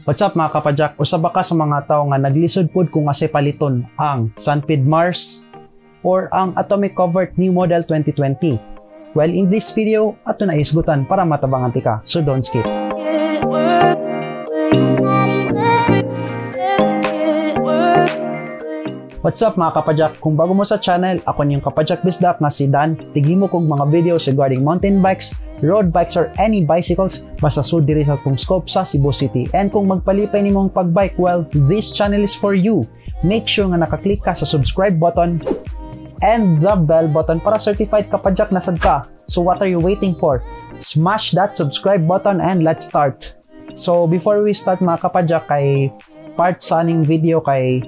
What's up, mga kapadyak? Usa ba ka sa mga tao nga naglisod pud kung asay paliton, ang Sunpeed Mars or ang Atomic Covert New Model 2020? Well, in this video, ato na isgutan para matabangan tika. So don't skip. Get work, get work. What's up, mga kapadyak? Kung bago mo sa channel, ako niyong kapadyak bisdak nga si Dan. Tighimo kog mga videos regarding mountain bikes, road bikes, or any bicycles basta sud diri sa atong scope sa Cebu City. And kung magpalipay nimong pagbike, well, this channel is for you. Make sure nga nakaklik ka sa subscribe button and the bell button para certified kapadyak na sad ka. So what are you waiting for? Smash that subscribe button and let's start. So before we start, mga kapadyak, kay part sa aning video kay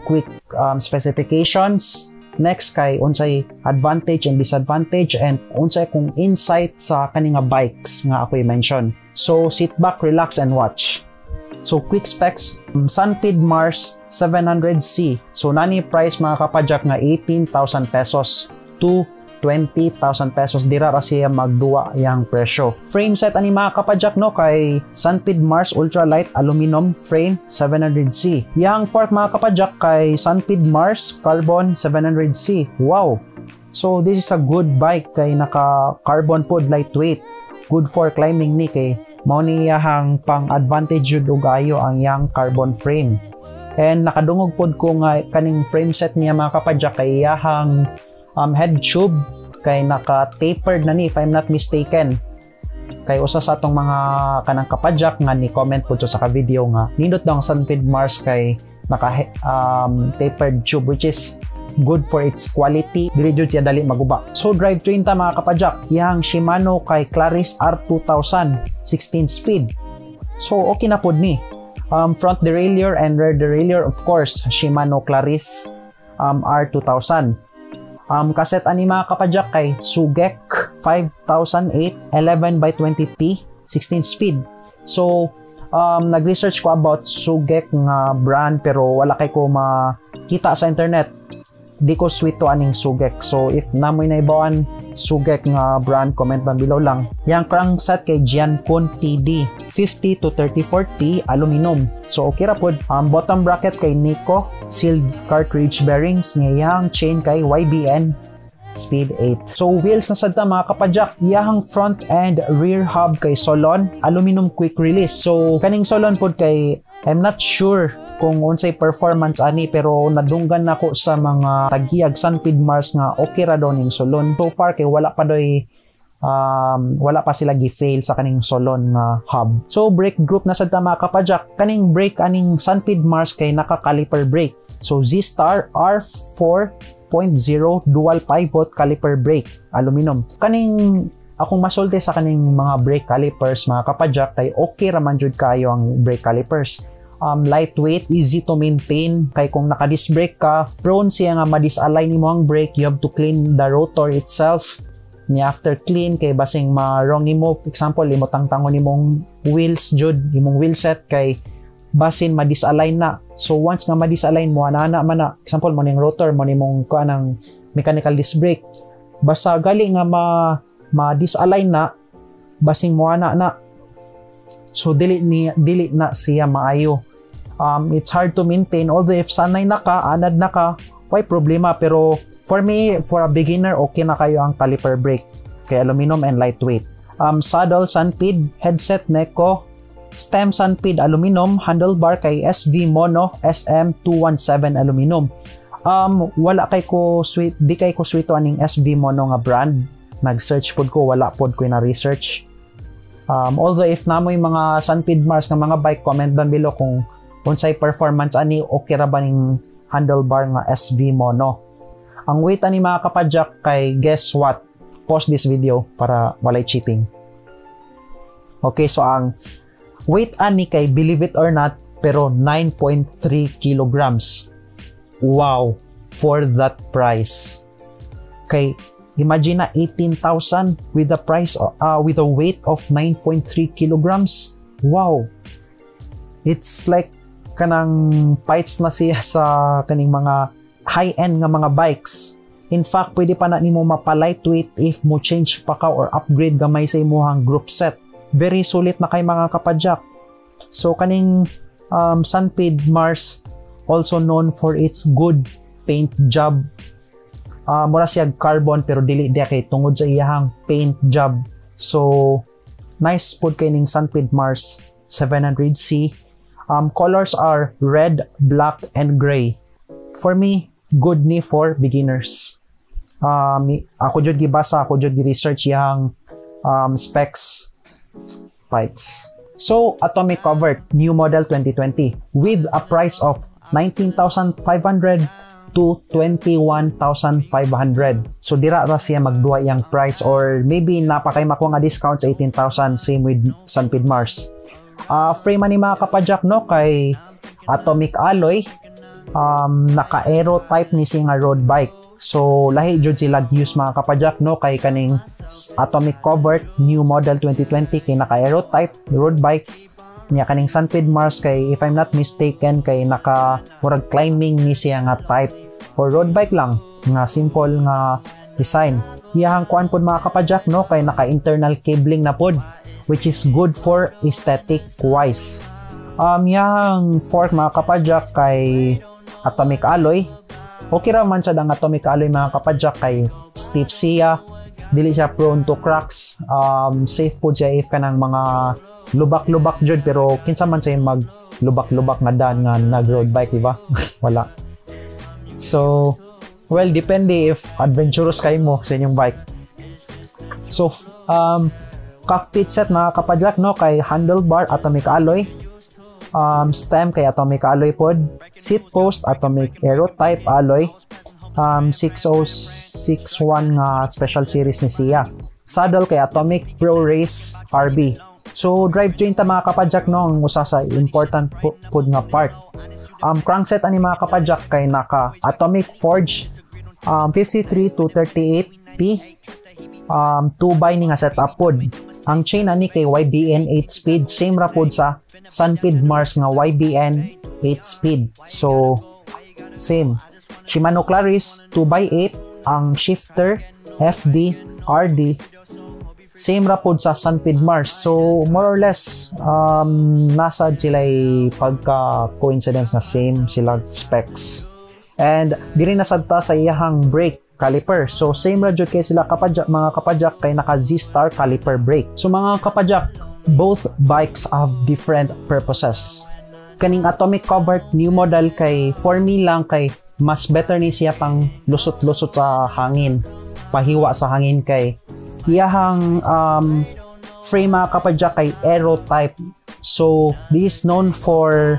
quick specifications. Next kay unsay advantage and disadvantage and unsay kung insight sa kani nga bikes nga ako i-mention. So sit back, relax and watch. So quick specs, Sunpeed Mars 700C. So nani price, mga kapadyak, nga 18,000 pesos to 20,000 pesos, dira ra siya magduwa yang presyo. Frame set ani, mga kapadyak, no, kay Sunpeed Mars Ultralight Aluminum Frame 700C. Yang fork, mga kapadyak, kay Sunpeed Mars Carbon 700C. Wow. So this is a good bike kay naka carbon pod, lightweight. Good for climbing ni kay mao ni iyahang pang advantage jud og ayo ang iyang carbon frame. And nakadungog pod ko nga kaning frame set niya, mga kapadyak, kay iyahang head tube kay naka-tapered na ni, if I'm not mistaken. Kay usa sa atong mga kanang kapadyak nga ni comment pod sa ka video nga nindot daw ang Sunpeed Mars kay naka tapered tube, which is good for its quality, dili jud siya dali maguba. So drivetrain ta, mga kapadyak, yang Shimano kay Claris R2000 16 speed. So okay na pod ni. Front derailleur and rear derailleur, of course, Shimano Claris R2000. Cassette ani, mga kapadyak, kay Sugek 5008 11 by 20T 16 speed. So nag-research ko about Sugek nga brand pero wala kay ko makita sa internet. Di ko sweet to aning Sugek. So if namoy naibawan Sugek nga brand, comment down below lang. Yang crankset kay Jiankun TD 50 to 34T aluminum. So okay ra pod. Bottom bracket kay Nico sealed cartridge bearings nga yang chain kay YBN speed 8. So wheels na sad ta, mga kapadyak. Iyahang front and rear hub kay Solon aluminum quick release. So kaning Solon pod kay I'm not sure kung unsay performance ani pero nadunggan nako sa mga tagiyag Sunpeed Mars nga okay ra daw ning Solon. So far kay wala pa doy wala pa sila gi-fail sa kaning Solon nga hub. So brake group na sad ta, mga kapadyak. Kaning brake aning Sunpeed Mars kay naka-caliper brake. So Z-Star R4.0 dual pivot caliper brake aluminum. Kaning akong masulti sa kaning mga brake calipers, mga kapadyak, kay okay ra man jud kayo ang brake calipers. Lightweight, easy to maintain. Kay kung naka-disc brake ka, prone siya nga ma-disalign nimo ang brake. You have to clean the rotor itself. Ni after clean kay basing ma-wrong nimo, example, imo tangtangon nimong wheels jud, imong wheel set kay basin ma-disalign na. So once nga ma-disalign mo ana man na, example mo ning rotor mo nimong kuan ng mechanical disc brake. Basta gali nga ma ma-disalign na, basing mo ana na. So dili ni dili na siya maayo. It's hard to maintain, although if sanay na ka, anad na ka, why problema, pero for me, for a beginner, okay na kayo ang caliper brake kay aluminum and lightweight. Saddle Sunpeed, headset Neco, stem Sunpeed aluminum, handlebar kay SV Mono SM217 aluminum. Wala kay ko sweet, di kay ko sweet aning SV Mono nga brand. Nag-search pod ko, wala pod ko na research. Although if namoy mga Sunpeed Mars nga mga bike, comment down below kung unsay performance ani, okay ra ba ning handlebar nga SV Mono. Ang weight ani, mga kapadyak, kay guess what? Pause this video para walay cheating. Okay, so ang weight ani kay, believe it or not, pero 9.3 kilograms. Wow, for that price. Kay imagine na 18,000 with the price with a weight of 9.3 kilograms. Wow. It's like kanang fights na siya sa kaning mga high-end nga mga bikes. In fact, pwede pa na nimo mapa-lightweight if mo change pa ka or upgrade gamay sa imuhang group set. Very sulit na kay, mga kapadyak. So kaning Sunpeed Mars, also known for its good paint job. Mura siya carbon pero dili diya kay tungod sa iyahang paint job. So nice pud kay ning Sunpeed Mars 700C. Colors are red, black, and gray. For me, good ni for beginners. Ako jud gibasa, ako jud gi-research yang specs bikes. So, Atomic Covert, new model 2020, with a price of 19,500 to 21,500. So, dira ra siya magduwa yang price or maybe naa pa kay makuha nga discount sa 18,000, same with Sunpeed Mars. Frame ani, mga kapadyak, no, kay Atomic Alloy, naka-aero type ni siya nga road bike. So lahi jud sila use, mga kapadyak, no, kay kaning Atomic Covert new model 2020 kay naka aero type road bike niya. Kaning Sunpeed Mars kay, if I'm not mistaken, kay naka murag climbing ni siya nga type or road bike lang nga simple nga design. Iyahang kuan pod, mga kapadyak, no, kay naka internal cabling na pod, which is good for aesthetic wise. Iyahang fork, mga kapadyak, kay Atomic Alloy. Okay ra man sad ang Atomic Alloy, mga kapadyak, kay stiff siya, dili siya prone to cracks, safe pod siya if kanang mga lubak-lubak jud, pero kinsa man say mag lubak-lubak nga dan nga nag road bike, di ba? Wala. So well, depende if adventurous kayo mo sa inyong bike. So cockpit set, mga kapadyak, no, kay handlebar Atomic Alloy, stem kay Atomic Alloy pod, seat post Atomic Aero Type Alloy, 6061 nga special series ni siya. Saddle kay Atomic Pro Race RB. So drivetrain ta, mga kapadyak, no, ang usa sa important pod nga part. Crankset ani, mga kapadyak, kay naka Atomic Forge 53 to 38 T 2 by ni nga setup pod. Ang chain ani kay YBN 8 speed, same ra pod sa Sunpeed Mars nga YBN 8 speed. So same. Shimano Claris 2x8 ang shifter, FD, RD, same ra pod sa Sunpeed Mars. So more or less nasa sila pagka coincidence nga same sila specs. And diri na sad ta sa iyahang brake caliper. So same ra jud kay sila kapadyak, mga kapadyak, kay naka Z-Star caliper brake. So mga kapadyak, both bikes have different purposes. Kaning Atomic Covert new model kay for me lang kay mas better ni siya pang lusot-lusot sa hangin, pahiwa sa hangin, kay iyahang frame, mga kapadyak, kay aero type. So this is known for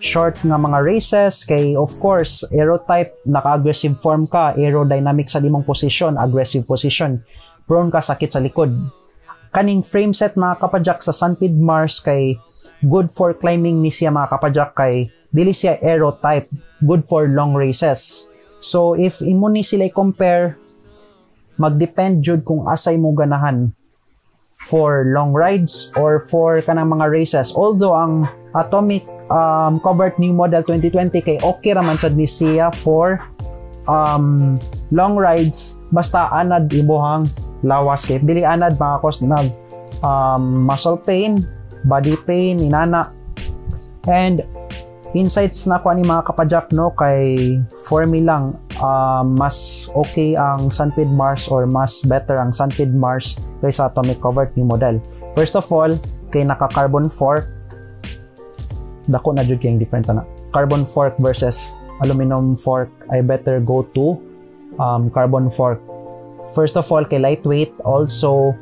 short nga mga races kay of course aero type, naka-aggressive form ka, aerodynamic sa imong position, aggressive position, prone ka sakit sa likod. Kaning frame set, mga kapadyak, sa Sunpeed Mars kay good for climbing ni siya, mga kapadyak, kay dili siya aero type, good for long races. So if imo ni sila i-compare, magdepend jud kung asay mo ganahan, for long rides or for kanang mga races. Although ang Atomic Covert new model 2020 kay okay ra man sad ni siya for long rides, basta anad imuhang lawas, kay if dili anad, maka-cause nag muscle pain, body pain, inana. And insights na ko ani, mga kapadyak, no, kay for me lang, mas okay ang Sunpeed Mars or mas better ang Sunpeed Mars kaysa Atomic Covert new model. First of all, kay naka carbon fork. Dako na jud kayong difference ana. Carbon fork versus aluminum fork, I better go to carbon fork. First of all, kay lightweight, also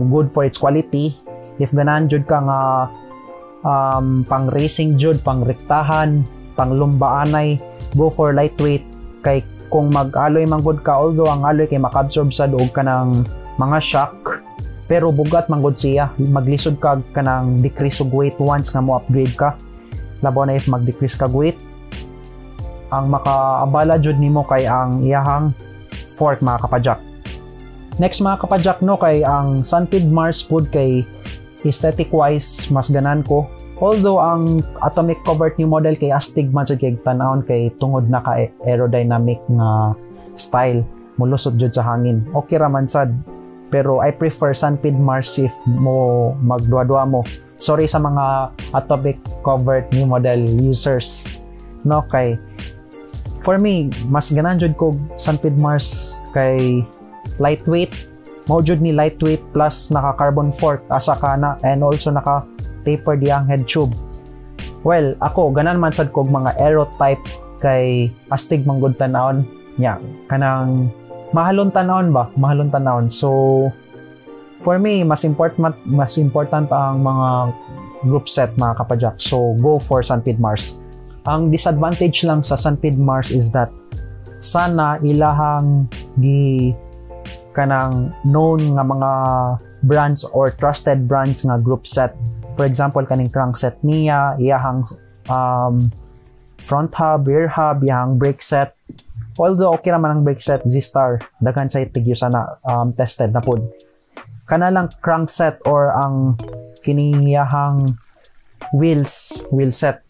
good for its quality. If ganahan jud ka nga pang racing jud, pang rektahan, pang lumbaanay, go for lightweight, kay kung mag-alloy man gud ka, although ang alloy kay maka-absorb sad og kanang mga shock, pero bugat man gud siya, maglisod ka kanang decrease og weight once nga mo upgrade ka, labaw na if mag-decrease ka weight. Ang makaabala jud nimo kay ang iyahang fork, mga kapadyak. Next, mga kapadyak, no, kay ang Sunpeed Mars pud kay aesthetic wise mas ganan ko. Although ang Atomic Covert new model kay astig man jud kay tan-awon kay tungod naka aerodynamic nga style, mulusot jud sa hangin. Okay ra man sad. Pero I prefer Sunpeed Mars if mo magduwa-duwa mo. Sorry sa mga Atomic Covert new model users, no, kay for me mas ganahan jud ko Sunpeed Mars kay lightweight mao jud ni, lightweight plus naka carbon fork asa ka na and also naka tapered iyang head tube. Well, ako ganahan man sad kog mga aero type kay astig man gud tan-awon nya, kanang mahalon tan-awon ba, mahalon tan-awon. So for me, mas important ang mga group set, mga kapadyak, so go for Sunpeed Mars. Ang disadvantage lang sa Sunpeed Mars is that sana ilahang gi kanang known nga mga brands or trusted brands nga group set. For example, kaning crankset niya, iyahang front hub, rear hub, iyahang brake set. Although okay naman ang brake set, Z-Star, daghan sa tig sana, tested na pud. Kana lang crankset or ang kining iyahang wheels, wheel set.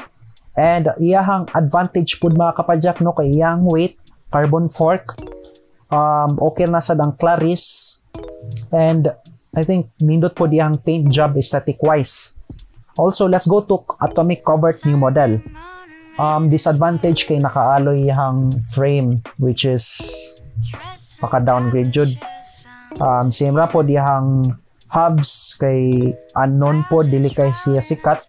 And iyahang advantage pud, mga kapadyak, no, kay iyang weight, carbon fork, okay na sad ang Claris, and I think nindot pod iyang paint job aesthetic wise. Also, let's go to Atomic Covert new model. Disadvantage kay naka-alloy iyang frame, which is paka-downgrade jud. Same ra pod iyang hubs kay unknown po, dili kay siya sikat.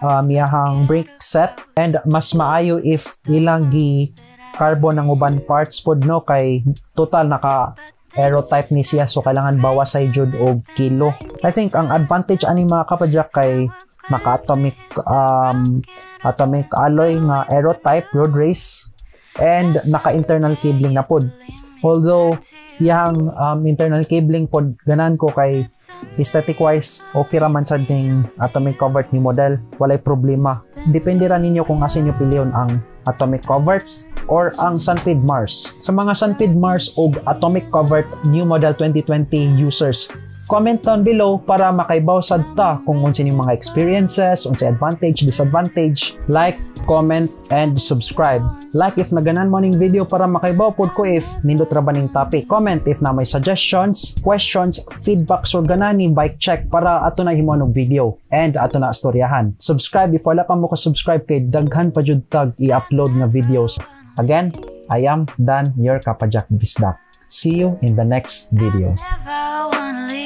Iyahang brake set, and mas maayo if ilang gi carbon ang uban parts pod, no, kay total naka aero type ni siya, so kailangan bawas ay jud og kilo. I think ang advantage ani, mga kapadyak, kay naka atomic alloy nga aero type road race and naka internal cabling na pod. Although iyang internal cabling pod, ganan ko kay aesthetic wise okay ra man sad ning Atomic Covert ni model, walay problema. Depende ra ninyo kung asa inyo pilion, ang Atomic Covert or ang Sunpeed Mars. Sa mga Sunpeed Mars og Atomic Covert new model 2020 users, comment down below para makaibaw sad ta kung unsa inyong mga experiences, unsay advantage, disadvantage. Like, comment, and subscribe. Like if naganan mo ning video para makaibaw pod ko if nindot ra ba ning topic. Comment if na may suggestions, questions, feedbacks, or ganahan ni bike check para ato na himuon og video and ato na istoryahan. Subscribe if wala pa mo ko subscribe kay daghan pa jud tag i-upload nga videos. Again, I am Dan, your Kapadyak Bisdak. See you in the next video. Never wanna leave.